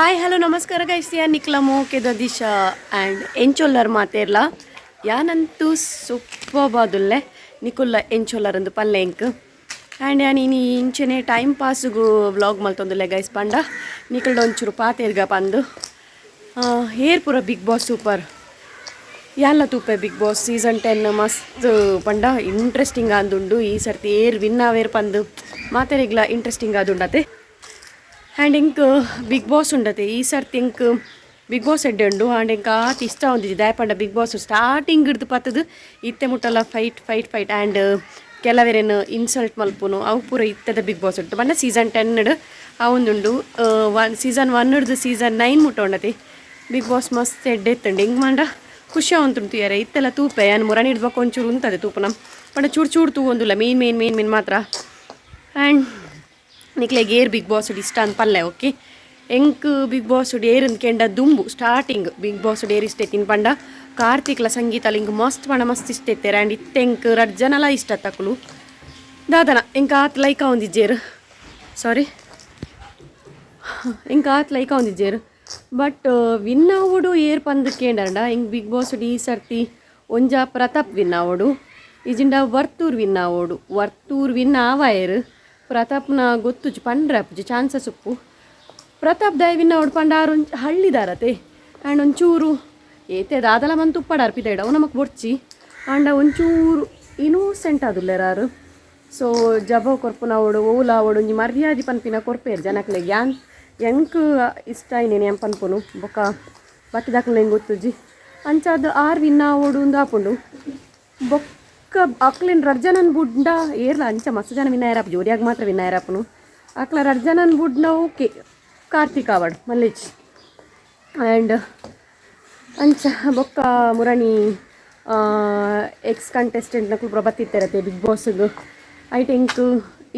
Hi hello ನಮಸ್ಕಾರ guys, ಯಾನ್ ನಿಕ್ಲ ಮೋಕೆದ ದಿಶಾ ಆ್ಯಂಡ್ ಎಂಚೊಲ್ಲರ್ ಮಾತೇರ್ಲ. ಯಾನಂತೂ ಸೂಪರ್ ನಿಕುಲ್ಲ ಎಂಚೊಲ್ಲರ್ ಅಂದು ಪಲ್ಲೆ ಎಂಕ್. ಆ್ಯಂಡ್ ಯಾನ್ ಇನಿ ಇಂಚೆನೆ ಟೈಮ್ ಪಾಸ್ಗು ವ್ಲಾಗ್ ಮಲ್ತೊಂದುಲ್ಲೆ ಗೈಸ್. ಪಂಡ ನಿಕಲ್ಡ ಒಂಚೂರು ಪಾತೆರ್ಗ ಪಂದು. ಏರ್ ಪೂರ big boss super ಯಾನ್ಲ ತೂಪೆ. Big boss season 10 ಮಸ್ತ್ ಪಂಡ ಇಂಟ್ರೆಸ್ಟಿಂಗ್ ಆಂದುಂಡು. ಈ ಸರ್ತಿ ಏರ್ ವಿನ್ ಆವೇರ್ ಪಂದು ಮಾತೆರೆಗ್ಲ ಇಂಟ್ರೆಸ್ಟಿಂಗ್ ಆದುಂಡತೆ. ಆ್ಯಂಡ್ ಎಂಕ್ ಬಿಗ್ ಬಾಸ್ ಉಂಡತೆ. ಈ ಸರ್ತಿ ಎಂಕ್ ಬಿಗ್ ಬಾಸ್ ಎಡ್ಡೆ ಉಂಡು. ಆ್ಯಂಡ್ ಎಂಕ್ ಆತ್ ಇಷ್ಟ ಉಂದಿಜಿ. ದಾಯೆ ಪಂಡ big boss starting ಹಿಡ್ದು ಪತ್ತದು ಇತ್ತೆ ಮುಟ್ಟಲ fight fight fight and ಕೆಲವೆರೆನ್ insult ಮಲ್ಪುನು, ಅವು ಪೂರ ಇತ್ತದ ಬಿಗ್ ಬಾಸ್ ಉಂಟು. ಪಂಡ ಸೀಸನ್ 10 ಅವೊಂದುಂಡು. 1 ಸೀಸನ್ 1 ಹಿಡ್ದು ಸೀಸನ್ 9 ಮುಟ್ಟ ಉಂಡತೆ. ಬಿಗ್ ಬಾಸ್ ಮಸ್ತ್ ಎಡ್ಡೆ ಇತ್ತುಂಡು. ಹಿಂಗೆ ಮಂಡ ಖುಷಿ ಆವಂತುಂಡು ತೂಯರೆ. ಇತ್ತೆಲ್ಲ ತೂಪೆ ಯಾನ್. ಮುರಣಿ ಹಿಡ್ಬೇಕು ಒಂಚೂರು ಉಂತದೆ ತೂಪುನ. ಪಂಡ ಚೂರು ಚೂರು ತೂವೊಂದುಲ್ಲ, main main main main ಮಾತ್ರ. ಆ್ಯಂಡ್ ನಿಕ್ಲೆಗ್ ಏರ್ ಬಿಗ್ ಬಾಸ್ ಇಷ್ಟ ಅಂತ ಪಲ್ಲೆ. ಓಕೆ, ಎಂಕ್ ಬಿಗ್ ಬಾಸ್ ಏರ್ ಕೆಂಡ ದುಂಬು starting big boss ಏರ್ ಇಷ್ಟ ಇತ್ತಿನ ಪಂಡ ಕಾರ್ತಿಕ್ಲ ಸಂಗೀತ ಇಂಕ್ ಮಸ್ತ್ ಪಂಡ ಮಸ್ತ್ ಇಷ್ಟ ಇತ್ತೆರ್. ಆ್ಯಂಡ್ ಇತ್ತೆ ಎಂಕ್ ರಡ್ಡ್ ಜನಲ ಇಷ್ಟ ತಕುಲು. ದಾದನ ಎಂಕ್ ಆತ್ ಲೈಕ್ ಆವೊಂದಿಜ್ಜೆರ್, ಸಾರಿ, ಎಂಕ್ ಆತ್ ಲೈಕ್ ಆವೊಂದಿಜ್ಜೆರ್. ಬಟ್ ವಿನ್ ಆವೊಡು ಏರ್ ಪಂದ್ ಕೇಂಡಂಡ, ಎಂಕ್ ಬಿಗ್ ಬಾಸ್ ಈ ಸರ್ತಿ ಒಂಜ ಪ್ರತಾಪ್ ವಿನ್ ಆವೊಡು, ಇಜಿಂಡ ವರ್ತೂರ್ ವಿನ್ ಆವೊಡು. ವರ್ತೂರ್ ವಿನ್ ಆವಾಯೆರ್, ಪ್ರತಾಪ್ನ ಗೊತ್ತುಜಿ, ಪಂಡ್ರೆ ಆಪುಜಿ, ಚಾನ್ಸಸ್ ಉಪ್ಪು. ಪ್ರತಾಪ್ ದಾಯೆ ವಿನ್ ಆವೊಡು ಪಂಡ ಆರ್ ಒಂಜಿ ಹಳ್ಳಿದಾರತೆ. ಆ್ಯಂಡ್ ಒಂಚೂರು ಏತೆ ದಾದಲ ಮಂತ್ ಉಪ್ಪಡ ಅರ್ಪಿದ ಅವು ನಮಕ್ ಬೊಡ್ಚಿ. ಆಂಡ ಒಂಚೂರು ಇನೋಸೆಂಟ್ ಆದುಲ್ಲೆರ್ ಆರು. ಸೊ ಜಬೋ ಕೊರ್ಪುನ ಆವೊಡು, ಓಲ ಆವೊಡು, ಒಂಜಿ ಮರ್ಯಾದೆ ಪನ್ಪಿನ ಕೊರ್ಪೇರು ಜನಕ್ಲೆಗ್. ಯಾನ್ ಎಂಕ್ ಇಷ್ಟ ಆಯ್ನೇನೆ ಯಾನ್ ಪನ್ಪುನು. ಬೊಕ್ಕ ಬಾಕಿದಕ್ಲೆಗ್ ಎಂಕ್ ಗೊತ್ತುಜಿ. ಅಂಚಾದ್ ಆರ್ ವಿನ್ ಆವೊಡು ಅಂದ್ ಆಪುಂಡು. ಬೊಕ್ಕ ಅಕ್ಲೆನ್ ರಡ್ಡ್ ಜನನ್ ಬುಡ್ಂಡ ಏರ್ಲ ಅಂಚ ಮಸ್ತ್ ಜನ ವಿನ್ ಆಯೆರ್. ಜೋರಿಯಾಗಿ ಮಾತ್ರ ವಿನ್ ಆಯೆರ್. ಅಕ್ಲ ರಡ್ಡ್ ಜನನ್ ಬುಡ್ಂಡ ಓಕೆ, ಕಾರ್ತಿಕ್ ಆವಡ್ ಮಲ್ಲೇಜ್. ಆ್ಯಂಡ್ ಅಂಚ ಬೊಕ್ಕ ಮುರಣಿ ಎಕ್ಸ್ ಕಂಟೆಸ್ಟೆಂಟ್ ನಕುಲು ಪೂರ ಬತ್ತಿತ್ತೆರತೆ ಬಿಗ್ ಬಾಸ್ಗ್. ಐಟ್ ಎಂಕ್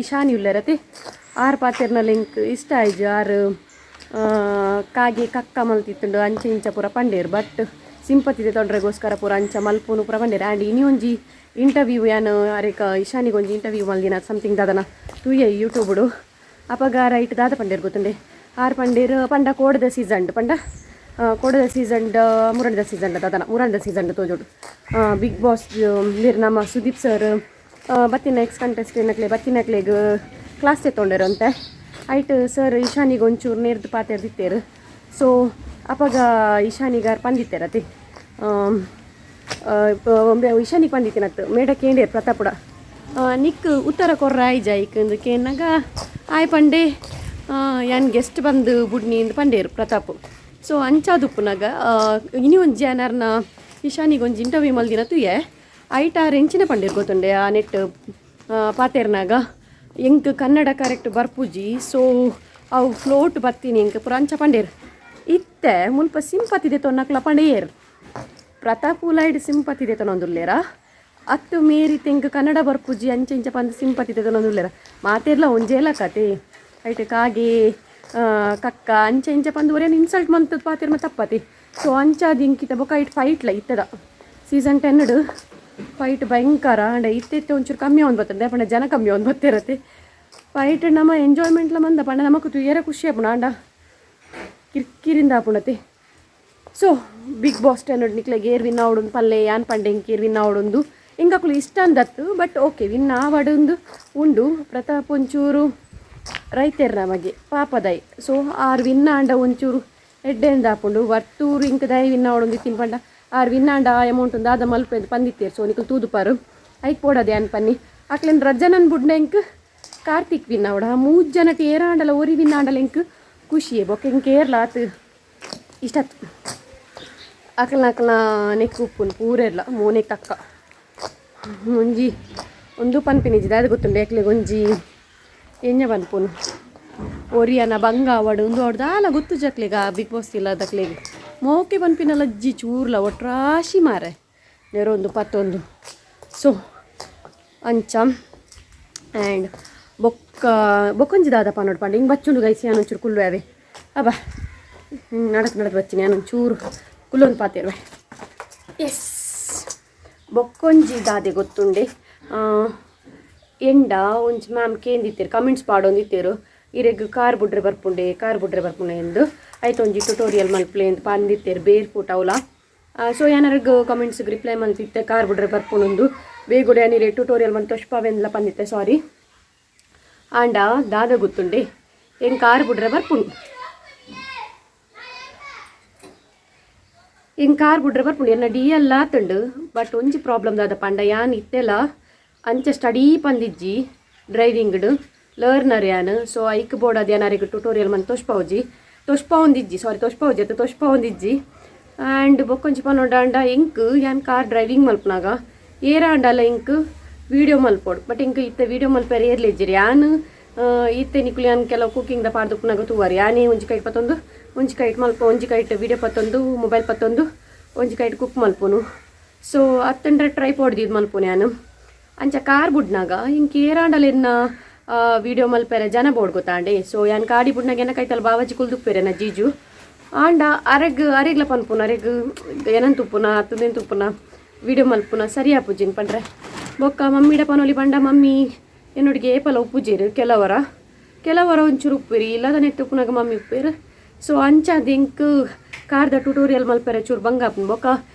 ಇಶಾನಿ ಉಲ್ಲೆರತೆ, ಆರ್ ಪಾತೆರ್ನಲ ಎಂಕ್ ಇಷ್ಟ ಆಯ್ಜು. ಆರ್ ಕಾಗೆ ಕಕ್ಕ ಮಲ್ತಿತ್ತುಂಡು, ಅಂಚ ಇಂಚ ಪೂರ ಪಂಡೇರು. ಬಟ್ ಸಿಂಪತಿ ತೊಂಡ್ರೆಗೋಸ್ಕರ ಪೂರ ಅಂಚ ಮಲ್ಪುನು ಪೂರ ಪಂಡೇರು. ಆ್ಯಂಡ್ ಇನಿ ಒಂಜಿ ಇಂಟರ್ವ್ಯೂ ಯಾನ್ ಅರೆಕ ಇಶಾನಿಗೆ ಒಂಜಿ ಇಂಟರ್ವ್ಯೂ ಮಲ್ದಿನ ಸಮಥಿಂಗ್ ದಾದನ ತೂಯೆ ಯೂಟ್ಯೂಬುಡು. ಅಪಗ ರೈಟ್ ದಾದ ಪಂಡೇರು ಗೊತ್ತುಂಡೆ? ಆರ್ ಪಂಡೇರು ಪಂಡ ಕೋಡದ ಸೀಸನ್ ಪಂಡ ಕೋಡದ ಸೀಸನ್, ಮುರಣಿದ ಸೀಸನ್ ದಾದನ, ಮುರಣಿದ ಸೀಸನ್ ತೋಜೋಡು. ಬಿಗ್ ಬಾಸ್ ನೀರು ನಮ್ಮ ಸುದೀಪ್ ಸರ್ ಬತ್ತಿನ ಎಕ್ಸ್ ಕಂಟೆಸ್ಟೆಂಟ್ನಕ್ಲೆ ಬತ್ತಿನಕ್ಲೆಗ್ ಕ್ಲಾಸ್ ತಗೊಂಡಿರಂತೆ. ಐಟ್ ಸರ್ ಇಶಾನಿಗೆ ಒಂಚೂರು ನೇರ್ದು ಪಾತೆರ್ದಿತ್ತೇರು. ಸೊ ಅಪಗ ಇಶಾನಿಗಾರ್ ಪಂದಿತ್ತೇರತಿ. ಇಶಾನಿಗೆ ಪಂದಿತ್ತಿನತ್ತು ಮೇಡ ಕೇಂಡೇರು ಪ್ರತಾಪುಡ, ನಿಕ್ ಉತ್ತರ ಕೊರ್ರ ಆಯ್ಜ ಐಕ್ ಕೇನಾಗ ಆಯ್ ಪಂಡೆ, ಯಾನ್ ಗೆಸ್ಟ್ ಬಂದು ಬುಡ್ನಿ ಇಂದ್ ಪಂಡೇರು ಪ್ರತಾಪ್. ಸೊ ಅಂಚಾದುಪ್ಪುನಾಗ ಇನಿ ಒಂಜಿ ಯಾನಾರ್ನ ಇಶಾನಿಗೆ ಒಂಜಿ ಇಂಟರ್ವ್ಯೂ ಮಲ್ದಿನ ತೂಯೆ. ಐಟ್ ಆರ್ ಎಂಚಿನ ಪಂಡೇರು ಗೊತ್ತುಂಡೆ? ಆ ನೆಟ್ ಪಾತೆರ್ನಾಗ ಎಂಕ್ ಕನ್ನಡ ಕರೆಕ್ಟ್ ಬರ್ಪುಜಿ, ಸೊ ಅವು ಫ್ಲೋಟ್ ಬತ್ತೀನಿ ಎಂಕ್ ಪೂರ ಅಂಚ ಪಂಡೇರು. ಇತ್ತೆ ಮುಲ್ಪ ಸಿಂಪತಿ ದೆತೊನ್ನಕ್ಲ ಪಂಡೇರು, ಪ್ರತಾಪ್ ಉಲಾಯ್ಡ್ ಸಿಂಪತಿ ದೆತೊನೊಂದುಲ್ಲೇರ ಅತ್ತು ಮೇರಿ ತೆಂಕ್ ಕನ್ನಡ ಬರ್ಪುಜಿ ಅಂಚ ಇಂಚ ಪಂದ್ ಸಿಂಪತಿ ದೆತೊನೊಂದುಲ್ಲೇರ. ಮಾತೆರ್ಲ ಒಂಜೇಲ ಕತೆ. ಐಟ್ ಕಾಗೆ ಕಕ್ಕ ಅಂಚ ಇಂಚ ಪಂದ್ ಒರಿಯನ್ ಇನ್ಸಲ್ಟ್ ಮಂತದ್ ಪಾತೆರ್ಮ ತಪ್ಪತಿ. ಸೊ ಅಂಚಾದ್ ಇಂಕಿತ ಬೊಕ ಐಟ್ ಫೈಟ್ಲ ಇತ್ತದ ಸೀಸನ್ 10 ಫೈಟ್ ಭಯಂಕರ. ಅಂಡ ಇತ್ತೆ ಇತ್ತೆ ಒಂಚೂರು ಕಮ್ಮಿ ಆವೊಂದು ಬರ್ತದೆ. ಪಂಡ ಜನ ಕಮ್ಮಿ ಆವೊಂದು ಬತ್ತಿರತ್ತೆ. ಫೈಟ್ ನಮ್ಮ ಎಂಜಾಯ್ಮೆಂಟ್ಲ ಮಂದ. ಪಂಡ ನಮಕ್ ತೂಯೆರೆ ಖುಷಿ ಆಪುಂಡು, ಆಂಡ ಕಿರ್ಕಿರಿಂದ ಆಪುಂಡತೆ. So big boss 10 ನಿಕ್ಲೆಗ್ ಏರ್ ವಿನ್ ಆವೊಡುಂದು ಪಲ್ಲೆ. ಯಾನ್ ಪಂಡೆ ಎಂಕ್ ಏರ್ ವಿನ್ ಆವೊಡುಂದು. ಎಂಕ್ ಅಕುಲು ಇಷ್ಟ ಅಂದತ್ತು, but okay, win ಆವಡುಂದು ಉಂಡು. ಪ್ರತಾಪ್ ಒಂಚೂರು ರೈತೆರ್ ನಮಗೆ ಪಾಪದೈ. ಸೊ ಆರ್ ವಿನ್ ಆಂಡ ಒಂಚೂರು ಎಡ್ಡೆಂದ ಆಪುಂಡು. ವರ್ತೂರು ಇಂಕ್ ದಾಯೆ ವಿನ್ ಆವೊಡುಂದು ಇತ್ತಿನ ಪಂಡ, ಆರ್ ವಿನ್ ಆಂಡ ಆ ಅಮೌಂಟ್ ದಾದ ಮಲ್ಪೆಂದು ಪಂದಿತ್ತೇರು. ಸೊ ನಿಕುಲು ತೂದುಪಾರು, ಐಕ್ ಪೋಡದೆ ಯಾನ್ ಪನ್ನಿ. ಅಕ್ಲೆನ್ ರಡ್ಡ್ ಜನನ್ ಬುಡ್ಂಡ ಎಂಕ್ ಕಾರ್ತಿಕ್ ವಿನ್ ಆವಡ. ಮೂಜ್ ಜನಟ್ ಏರಾಂಡಲ ಒರಿ ವಿನ್ ಆಂಡಲ ಎಂಕ್ ಖುಷಿಯೇ. ಬೊಕ್ಕ ಎಂಕ್ ಏರ್ಲ ಆತ್ ಇಷ್ಟತ್. ಅಕಲ್ನ ಅಕಲ್ನ ನೆಕ್ ಉಪ್ಪುನು ಪೂರೆರ್ಲ ಮೋನೆ ತಕ್ಕ ಒಂಜಿ ಒಂದು ಪನ್ಪಿನಿಜಿ. ದಾದ ಗೊತ್ತುಂಡು? ಎಕ್ಲೆಗ್ ಒಂಜಿ ಎಂಜ ಪನ್ಪುನು, ಒರಿಯನ ಬಂಗ ಆವಡು ಉಂದು ಆವಡು ದಾಲ ಗೊತ್ತು ಜಕ್ಲೆಗ್. ಆ ಬಿಗ್ ಬಾಸ್ ಇಲ್ಲ ದಕ್ಲೆಗ್ ಮೋಕೆ ಪನ್ಪಿನ ಲಜ್ಜಿ ಚೂರ್ಲ ಒಟ್ರಾಶಿ ಮಾರೆ ನೆರೊಂದು ಪತ್ತೊಂದು. ಸೊ ಅಂಚ. ಆ್ಯಂಡ್ ಬೊಕ್ಕ ಬೊಕ್ಕೊಂಜಿ ದಾದ ಪನ್ನೊಡು ಪಂಡ, ಹಿಂಗೆ ಬಚ್ಚುಂಡು ಗೈಸಿ. ಯಾನ್ ಒಂಚೂರು ಕುಲ್ಲು ಅಬ್ಬ ನಡತ್ ನಡತ್ ಬಚ್ಚಿನಿ. ಯಾನ್ ಒಂಚೂರು ಕುಲ್ಲೊಂದು ಪಾತೆರುವೆ. ಎಸ್, ಬೊಕ್ಕೊಂಜಿ ದಾದೆ ಗೊತ್ತುಂಡೆ? ಎಂಡ ಒಂಜಿ ಮ್ಯಾಮ್ ಕೇಂದಿತ್ತೇರು, ಕಮೆಂಟ್ಸ್ ಪಾಡೊಂದಿತ್ತೇರು. ಇರೆಗ್ ಕಾರ್ ಬುಡ್ರೆ ಬರ್ಪುಂಡೆ, ಕಾರ್ ಬುಡ್ರೆ ಬರ್ಪುಂಡೆ ಎಂದು ಐತ ಒಂಜಿ ಟ್ಯುಟೋರಿಯಲ್ ಮಲ್ಪಲೆ ಎಂದು ಪಂದಿತ್ತೇರು ಬೇರ್ ಫುಟ್ ಅವಲ. ಸೊ ಯಾನರ್ಗ್ ಕಮೆಂಟ್ಸ್ ರಿಪ್ಲೈ ಮಲ್ತಿತ್ತೆ ಕಾರ್ ಬುಡ್ರೆ ಬರ್ಪುಂಡು ಬೇಗುಡೆ ಯಾನಿರೆ ಟ್ಯುಟೋರಿಯಲ್ ಮಲ್ತ್ ತೊಷ್ಪಾವೆಂದ್ಲ ಪಂದಿತ್ತೆ ಸಾರಿ. ಆಂಡ ದಾದ ಗೊತ್ತುಂಡೆ ಎಂಕ್ ಕಾರ್ ಬುಡ್ರೆ ಬರ್ಪುಂಡು, ಎಂಕ್ ಕಾರ್ ಬುಡ್ರೆ ಬರ್ಪುಂಡು ಎನ್ನ ಡಿ ಎಲ್ ಆತುಂಡು. ಬಟ್ ಒಂಜಿ ಪ್ರಾಬ್ಲಮ್ ದಾದ ಪಂಡ ಯಾನ್ ಇತ್ತೆಲ ಅಂಚ ಸ್ಟಡೀ ಪಂದಿಜ್ಜಿ ಡ್ರೈವಿಂಗ್ಡ್ ಲರ್ನರ್ ಯಾನ್. ಸೊ ಐಕ್ ಬೋಡಾದ್ ಯಾನ್ ಅರೆಗ್ ಟ್ಯುಟೋರಿಯಲ್ ಮಲ್ತ್ ತೊಷ್ಪಾವುಜಿ, ತೊಷ್ಪಾವೊಂದಿಜ್ಜಿ, ಸಾರಿ ತೊಷ್ಪಾವುಜಿ ಅತ್ತ ತೊಷ್ಪಾವೊಂದಿಜ್ಜಿ. ಆ್ಯಂಡ್ ಬೊಕ್ಕೊಂಜಿ ಪನೊಡಾಂಡ ಎಂಕ್ ಯಾನ್ ಕಾರ್ ಡ್ರೈವಿಂಗ್ ಮಲ್ಪುನಾಗ ಏರಾಂಡಲ ಎಂಕ್ ವೀಡಿಯೋ ಮಲ್ಪೊಡು. ಬಟ್ ಎಂಕ್ ಇತ್ತೆ ವೀಡಿಯೋ ಮಲ್ಪೆರೆ ಏರ್ಲ ಇಜ್ಜೆರ್. ಯಾನ್ ಇತ್ತೆ ನಿಕುಲು ಯಾನ್ ಕೆಲವು ಕುಕ್ಕಿಂಗ್ದ ಪಾಡ್ದುಪ್ಪುನಾಗ ತೂವರ್, ಯಾನೇ ಒಂಜಿ ಕೈಟ್ ಪತ್ತೊಂದು ಒಂಜಿ ಕೈಟ್ ಮಲ್ಪ ಒಂಜಿ ಕೈಟ್ ವೀಡಿಯೋ ಪತ್ತೊಂದು ಮೊಬೈಲ್ ಪತ್ತೊಂದು ಒಂಜಿ ಕೈಟ್ ಕುಕ್ ಮಲ್ಪುನು. ಸೊ ಅತ್ತಂಡ್ರೆ ಟ್ರೈಪಾಡ್ ದೀದ್ ಮಲ್ಪುನು ಯಾನ್. ಅಂಚ ಕಾರ್ ಬುಡ್ನಾಗ ಎಂಕ್ ಏರಾಂಡಲ ಎನ್ನ ವೀಡಿಯೋ ಮಲ್ಪೆರೆ ಜನ ಬೋಡ್ ಗೊತ್ತಾಂಡೆ. ಸೊ ಯಾನ್ ಕಾಡಿ ಬುಡ್ನಾಗ ಎನ್ನ ಕೈತಲ್ ಬಾವಾಜಿ ಕುಲ್ದುಪ್ಪೆರೆ ಎನ್ನ ಜೀಜು. ಆಂಡ ಅರೆಗ್ ಅರೆಗ್ಲ ಪನ್ಪುನ ಅರೆಗ್ ಏನಂತ ಉಪ್ಪುನ ಅತ್ತಂದೇನು ತುಪ್ಪುನ ವೀಡಿಯೋ ಮಲ್ಪುನ ಸರಿ ಆಪುಜಿನ್ ಪಂಡ್ರೆ. ಬೊಕ್ಕ ಮಮ್ಮಿಡ ಪನೊಲಿ ಪಂಡ ಮಮ್ಮಿ ಎನ್ನೊಟ್ಟಿಗೆ ಏಪಲ ಉಪ್ಪುಜೆರ್, ಕೆಲವರ ಕೆಲವರ ಒಂಚೂರು ಉಪ್ಪುರಿ ಇಲ್ಲದ ನೆಟ್ಟು ಉಪ್ಪುನಾಗ ಮಮ್ಮಿ ಉಪ್ಪೇರು. ಸೊ ಅಂಚಾದ್ ಎಂಕ್ ಕಾರ್ದ ಟ್ಯುಟೋರಿಯಲ್ ಮಲ್ಪೆರೆ ಚೂರು ಬಂಗ ಆಪುಂಡು. ಬೊಕ್ಕ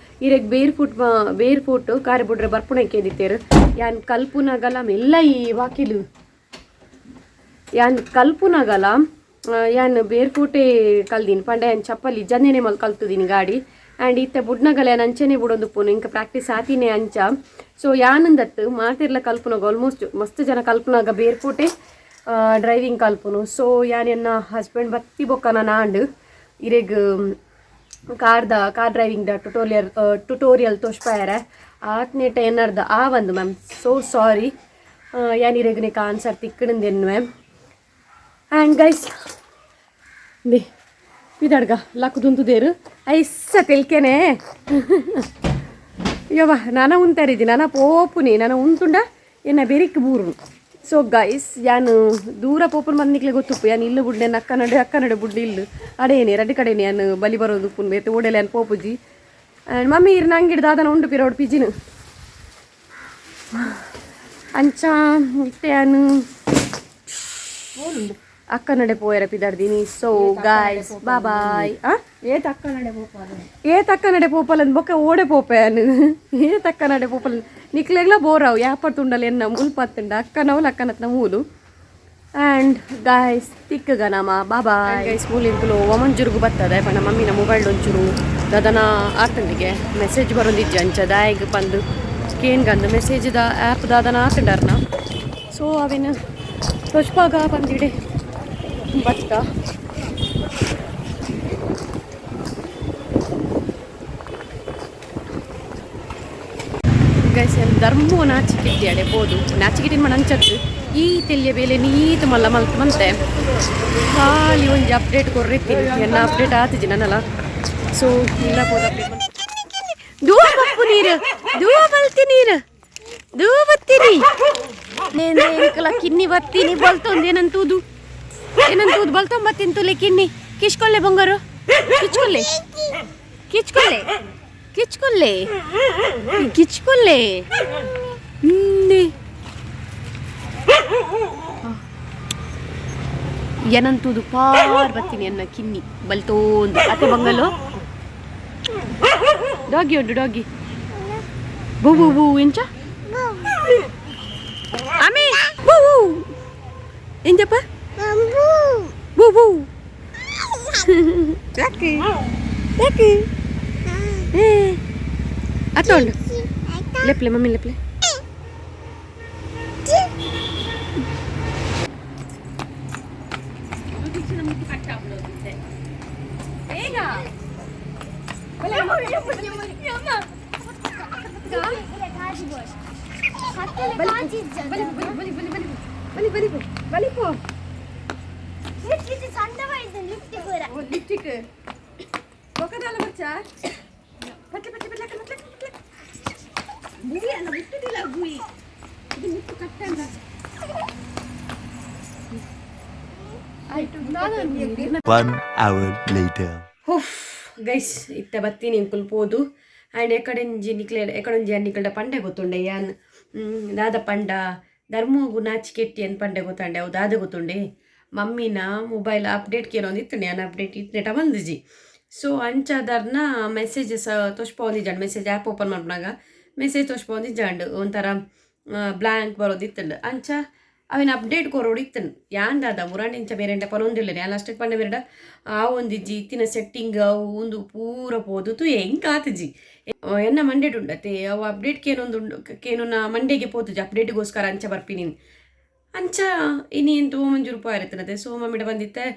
ಇರೆಗ್ ಬೇರ್ ಫುಟ್ ಬೇರ್ ಫುಟ್ ಕಾರ್ ಬುಡ್ರೆ ಬರ್ಪುನ ಕೇಂದಿತ್ತೇರು. ಯಾನ್ ಕಲ್ಪುನಾಗಲ ಮೆಲ್ಲ ಈ ವಾಕಿಲು ಯಾನ್ ಕಲ್ಪುನಾಗಲ ಯಾನ್ ಬೇರ್ ಫುಟೇ ಕಲ್ದಿನಿ ಪಂಡ ಯಾನ್ ಚಪ್ಪಲಿ ಇಜ್ಜಂದೇನೆ ಮಲ್ ಕಲ್ತುದೀನಿ ಗಾಡಿ. ಆ್ಯಂಡ್ ಇತ್ತೆ ಬುಡ್ನಗಲ ಯಾನ್ ಅಂಚೆನೆ ಬುಡೊಂದುಪ್ಪುನು ಇಂಕ ಪ್ರಾಕ್ಟೀಸ್ ಆತಿನೇ ಅಂಚ. ಸೊ ಯಾನಂದತ್ತು ಮಾತೆರ್ಲ ಕಲ್ಪುನಾಗ ಆಲ್ಮೋಸ್ಟ್ ಮಸ್ತ್ ಜನ ಕಲ್ಪುನಾಗ ಬೇರ್ ಫುಟೇ ಡ್ರೈವಿಂಗ್ ಕಲ್ಪುನು. ಸೊ ಯಾನ್ ಎನ್ನ ಹಸ್ಬೆಂಡ್ ಬತ್ತಿ ಬೊಕ್ಕ ನಾನು ಆಂಡ್ ಇರೆಗ್ ಕಾರ್ದ car driving the tutorial tutorial ತೋಷ್ಪಾಯರೆ ಆತ್ನೇಟ ಏನಾರ್ದ ಆ ಒಂದು ಮ್ಯಾಮ್. ಸೊ ಸಾರಿ ಯಾನ್ ಇರೆಗ್ ನಿಕ ಆನ್ಸರ್ ತಿಕ್ಕಣಂದೆನ್ನುವೆ. ಆ್ಯಂಡ್ ಗೈಸ್ ಬಿ ಪಿದಾಡ್ಗ ಲಕ್ಕುದುಂತುದೇರು ಐಸ್ಸ ತೆಲ್ಕೆನೆ ಯವ್ವ ನಾನ ಉಂತಾರಿದ್ದಿ ನಾನ ಪೋಪುನಿ ನಾನ ಉಂತುಂಡ ಎನ್ನ ಬೆರಿಕ್ ಬೂರು. ಸೊ ಗೈಸ್ ಯಾನ್ ದೂರ ಪೋಪುನ ಬಂದಿಕ್ಲೆ ಗೊತ್ತುಪ್ಪು ಯಾನ್ ಇಲ್ಲು ಬುಡ್ಡೆ ಅಕ್ಕ ನಡೆ ಅಕ್ಕ ನಡೆ ಬುಡ್ಡೆ ಇಲ್ಲು ಅಡೇನೆ ರಡ್ಡು ಕಡೆನೆ ಯಾನ್ ಬಲಿ ಬರೋದು ಉಪ್ಪುನ್ ಬೇತೆ ಓಡೆಲೆ ಯಾನ್ ಪೋಪುಜಿ. ಆ್ಯಂಡ್ ಮಮ್ಮಿ ಇರ್ ನಂಗಿಡ್ ದಾದನ ಉಂಡು ಪಿರೋಡ್ ಪಿಜಿನು ಅಂಚ ಇತ್ತೆ ಯಾನ್ ಅಕ್ಕ ನಡೆ ಪೋಯರ ಪಿದಾಡ್ದೀನಿ. ಸೊ ಗಾಯ್ಸ್ ಬಾ ಬಾಯ್. ಆ ಏ ತಕ್ಕ ನಡೆ ಪೋಪಾಲ ಏ ತಕ್ಕ ನಡೆ ಪೋಪಲನ್ ಬೊಕ್ಕ ಓಡೆ ಪೋಪೆ ಯಾನ್ ಏ ತಕ್ಕ ನಡೆ ಪೋಪಲ್ ನಿಕ್ಲೆಗ್ಲ ಬೋರಾವ್ ಯಾಪರ್ ತುಂಡಲ್ ಎನ್ನ ಮುಲ್ಪತ್ತುಂಡ ಅಕ್ಕನವಲ್ ಅಕ್ಕನತ್ನ ಮೂಲು. ಆ್ಯಂಡ್ ಗಾಯ್ಸ್ ತಿಕ್ಕಗ ನಮ ಬಾಬಾಯ್ ಗೈಸ್. ಮೂಲಿಂಕುಲು ಒಮಂಜುರುಗು ಬರ್ತದೆ ಪಂಡ ಮಮ್ಮಿನ ಮೊಬೈಲ್ ಒಂಚೂರು ದದನ ಆತಂಡಿಗೆ ಮೆಸೇಜ್ ಬರೊಂದಿಜ್ಜಿ ಅಂಚ ದಾಯಗ್ ಪಂದು ಕೇನ್ಗಂದು ಮೆಸೇಜ್ the app ದಾದನ ಆತಂಡರ್ನ. ಸೊ ಅವಿನ ತೊಚ್ಪಾಗ ಬಂದಿಡೆ ಬತ್ತ. ಗೈಸ್ ಧರ್ಮೋ ನಾಚಿಕೆಟ್ಟಿ ಅಡೆ ಬೋದು ನಾಚಿಕೆಟ್ಟಿನ ಮಣ ಅಂಚತ್ತು ಈ ತೆಲ್ಯ ಬೇಲೆ ನೀತು ಮಲ್ಲ ಮಲ್ತ್ ಮಂತೆ ಖಾಲಿ ಒಂಜಿ ಅಪ್ಡೇಟ್ ಕೊರ್ರಿತ್ತೀನಿ ಎನ್ನ ಅಪ್ಡೇಟ್ ಆತಿಜಿ ನನ್ನಲ್ಲ. ಸೊ ಇಲ್ಲ ಪೋದ ಅಪ್ಡೇಟ್ ದೂರ ಬಪ್ಪು ನೀರು ದೂರ ಬಲ್ತಿ ನೀರು ದೂ ಬತ್ತೀನಿ ನೇಂಕಲ ಕಿನ್ನಿ ಬತ್ತೀನಿ ಬಲ್ತೊಂದು ಏನಂತೂದು ಏನಂತೂದು ಬಲ್ತೊಂಬತ್ತೀನಿ ತುಲೆ ಕಿನ್ನಿ ಕಿಚ್ಕೊಳ್ಳೆ ಬಂಗಾರು ಕಿಚ್ಕೊಳ್ಳೆ ಕಿಚ್ಕೊಳ್ಳೆ ಕಿಚ್ಕೊಳ್ಳೆ ಕಿಚ್ಕೊಳ್ಳೆ ಏನಂತೂದು ಪಾರ್ ಬತ್ತೀನಿ ಅನ್ನ ಕಿನ್ನಿ ಬಲ್ತೋಂದು ಅತ್ತೆ ಬಂಗಲು ಡಾಗಿ ಉಂಟು ಡಾಗಿ ಬೂ ಬೂ ಬೂ ಎಂಚ ಅಮ್ಮಿ ಬೂ ಬೂ ಎಂಚಪ್ಪ ಬೂ ಬೂ ಯಾಕೆ ಯಾಕೆ ಏ ಅತ್ತೋಂಡು ಲೆಪ್ಲೆ ಮಮ್ಮಿ ಲೆಪ್ಲೆ. ಲಿಪ್ಸ್ಟಿಕ್ ಬೊಕದಾಲ ಬಚ್ಚ ಪಟ್ಲೆ ಪಟ್ಲೆ ಪಟ್ಲೆ ಪಟ್ಲೆ ಪಟ್ಲೆ ಬುಯಿ ಅಲ್ಲ ಮುಟ್ಟುದಿಲ್ಲ ಬುಯಿ ಇದು ಮುಟ್ಟು ಕಟ್ಟಂದ. 1 hour later. ಹುಫ್ ಗೈಸ್ ಇತ್ತೆ ಬತ್ತೀನಿ ಇಂಕುಲು ಪೋದು ಆ್ಯಂಡ್ ಎಕಡೆಂಜಿ ನಿಕ್ಲೆ ಎಕಡೊಂಜಿ ನಿಕಲ್ಡ ಪಂಡೆ ಗೊತ್ತುಂಡೆ ಯಾನ್ ದಾದ ಪಂಡ ಧರ್ಮೋಗು ನಾಚಿಕೆಟ್ಟಿ ಅನ್ ಪಂಡೆ ಗೊತ್ತಂಡೆ ಅವು ದಾದ ಗೊತ್ತುಂಡೆ. ಮಮ್ಮಿನ ಮೊಬೈಲ್ ಅಪ್ಡೇಟ್ ಕೇನೊಂದಿತ್ತುಂಡು. ಯಾನ್ ಅಪ್ಡೇಟ್ ಇತ್ನೆಟ ಬಂದಿಜಿ. ಸೊ ಅಂಚಾದರ್ನ ಮೆಸೇಜಸ್ ತೋಜ್ಪಾವೊಂದಿಜ್ಜಂಡ್. ಮೆಸೇಜ್ ಆ್ಯಪ್ ಓಪನ್ ಮಲ್ಪುನಗ ಮೆಸೇಜ್ ತೋಜ್ಪಾವೊಂದಿಜ್ಜಂಡ್, ಒಂಥರ ಬ್ಲ್ಯಾಂಕ್ ಬರೋದಿತ್ತುಂಡು. ಅಂಚ ಅವೆನ್ ಅಪ್ಡೇಟ್ ಕೊರೋಡು ಇತ್ತುಂಡು. ಯಾನ್ ದಾದ ಮುರಾನಿಂಚ ಬೇರೆಂಡ ಪನೊಂದಿಲ್ಲೆನೆ. ಯಾನ್ ಅಷ್ಟಕ್ಕೆ ಪಂಡ ಬೇರೆಡ ಆ ಒಂದಿಜ್ಜಿ ಇತ್ತಿನ ಸೆಟ್ಟಿಂಗ್ ಅವು ಉಂದು ಪೂರ ಪೋದು ತೂಯೆ, ಎಂಕ್ ಆತಿಜಿ. ಎನ್ನ ಮಂಡೇಡ್ ಉಂಡತೆ ಅವು ಅಪ್ಡೇಟ್ ಕೇನೊಂದುಂಡು, ಕೇನುನ ಮಂಡೆಗೆ ಪೋತುಜಿ ಅಪ್ಡೇಟ್ಗೋಸ್ಕರ ಅಂಚ ಬರ್ಪಿನಿ. ಅಂಚ ಇನಿ ಎಂತ ಓಮಂಜಿ ರೂಪಾಯಿ ಇರ್ತದೆ. ಸೊ ಮಮ್ಮಿಡ ಬಂದಿತ್ತೆ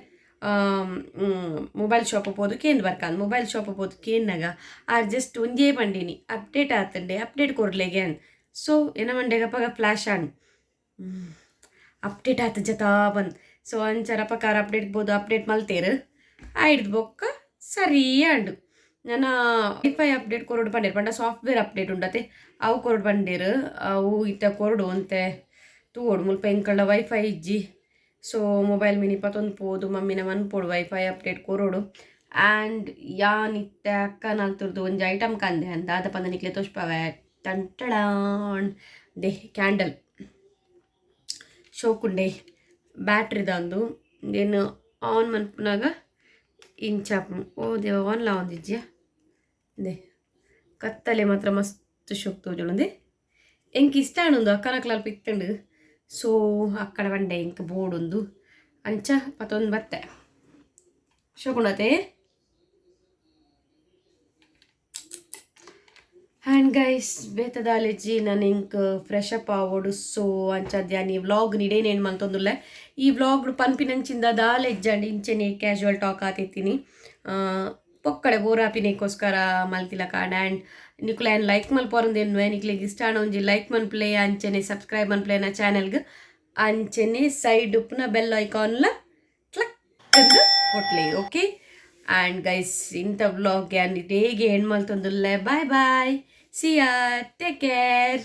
ಮೊಬೈಲ್ ಶಾಪ್ ಪೋದು ಕೇಂದ್ ಬರ್ಕಾಂದ್. ಮೊಬೈಲ್ ಶಾಪ್ ಪೋದು ಕೇನ್ನಾಗ ಆರ್ ಜಸ್ಟ್ ಒಂಜೇ ಪಂಡಿನಿ, ಅಪ್ಡೇಟ್ ಆತಂಡೆ, ಅಪ್ಡೇಟ್ ಕೊರ್ಲೆಗೆ. ಸೊ ಎನ್ನ ಮಂಡೆಗೆ ಅಪಗ ಫ್ಲ್ಯಾಶ್ ಆಂಡ್, ಅಪ್ಡೇಟ್ ಆತ ಜತಾ ಬಂದ್. ಸೊ ಅಂಚ ರಪಕಾರ ಅಪ್ಡೇಟ್ ಬೋದು ಅಪ್ಡೇಟ್ ಮಲ್ತೇರು ಆಯ್ದು ಬೊಕ್ಕ ಸರಿ ಆಂಡ್. ನನ ವೈಫೈ ಅಪ್ಡೇಟ್ ಕೊರಡು ಪಂಡೇರು ಪಂಡ ಸಾಫ್ಟ್ವೇರ್ ಅಪ್ಡೇಟ್ ಉಂಡತೆ, ಅವು ಕೊರಡು ಪಂಡೇರು. ಅವು ಇತ್ತ ಕೊರಡು ಅಂತೆ ತೂವೊಡು. ಮುಲ್ಪ ಎಂಕಲ್ಡ ವೈಫೈ ಇಜ್ಜಿ. ಸೊ ಮೊಬೈಲ್ ಮಿನಿ ಪತ್ತೊಂದು ಪೋದು ಮಮ್ಮಿನ ಮನ್ಪೊಡು, ವೈಫೈ ಅಪ್ಡೇಟ್ ಕೊರೊಡು. ಆ್ಯಂಡ್ ಯಾನ್ ಇತ್ತೆ ಅಕ್ಕ ನಲ್ತುರ್ದು ಒಂಜಿ ಐಟಮ್ ಕಂದೆ ಅಂದ ದಾದ ಪಂದ ನಿಕ್ಲೆ ತೋಜ್ಪಾವೆ. ಟಂಟಡಾನ್, ದೆ ಕ್ಯಾಂಡಲ್ ಶೋಕುಂಡೆ. ಬ್ಯಾಟ್ರಿದಂದು ಏನು ಆನ್ ಮನ್ಪುನಾಗ ಇಂಚ. ಓ ದೇವ, ಆನ್ಲಾ ಒಂದಿಜ್ಜಿಯಾ? ದೆ ಕತ್ತಲೆ ಮಾತ್ರ ಮಸ್ತ್ ಶೋಕ್ ತೋಜೊಂದೆ. ಎಂಕ್ ಇಷ್ಟ ಆಂಡ್. ಅಕ್ಕನಕ್ಲ ಅಲ್ಪ ಇತ್ತುಂಡು. ಸೊ ಅಕ್ಕಡ ಬಂಡೆ ಎಂಕ್ ಬೋಡುಂದು ಅಂಚ ಪತೊಂದು ಬತ್ತೆ. ಶೋಕುಂಡತೆ. ಆ್ಯಂಡ್ ಗೈಸ್, ಬೇತದಾಲೆಜ್ಜಿ, ನಾನು ಎಂಕ್ ಫ್ರೆಶ್ ಅಪ್ ಆವೊಡು. ಸೊ ಅಂಚಾದ್ ಯಾನ್ ಈ ವ್ಲಾಗ್ ನಿಡೇನೇನು ಮಲ್ತೊಂದುಲ್ಲೆ. ಈ ವ್ಲಾಗ್ ಪನ್ಪಿನಂಚಿಂದ ದಾಲೆಜ್ಜಂಡ್, ಇಂಚೆನೆ ಕ್ಯಾಶುವಲ್ ಟಾಕ್ ಆತಿತ್ತೀನಿ. ಪೊಕ್ಕಡೆ ಬೋರ್ ಆಪಿನೆಕ್ಕೋಸ್ಕರ ಮಲ್ತಿಲ ಕಾಂಡ. ಆ್ಯಂಡ್ ನಿಕುಲು ಯಾನ್ ಲೈಕ್ ಮಲ್ಪೊರಂದು, ನಿಕ್ಲೆಗ್ ಇಷ್ಟ ಆಂಡ ಒಂಜಿ ಲೈಕ್ ಮನ್ಪುಲೆ, ಅಂಚೆನೆ ಸಬ್ಸ್ಕ್ರೈಬ್ ಮನ್ಪುಲೆ ನಾ ಚಾನೆಲ್ಗ್, ಅಂಚೆನೆ ಸೈಡ್ ಉಪ್ಪುನ ಬೆಲ್ ಐಕಾನ್ಲ ಕ್ಲಕ್ ಅಂದ್ ಕೊಟ್ಲೆ. ಓಕೆ ಆ್ಯಂಡ್ ಗೈಸ್, ಇಂಥ ವ್ಲಾಗ್ ಯಾನ್ ಹೇಗೆ and ಮಲ್ತೊಂದುಲ್ಲೆ. Bye bye, see ya, take care.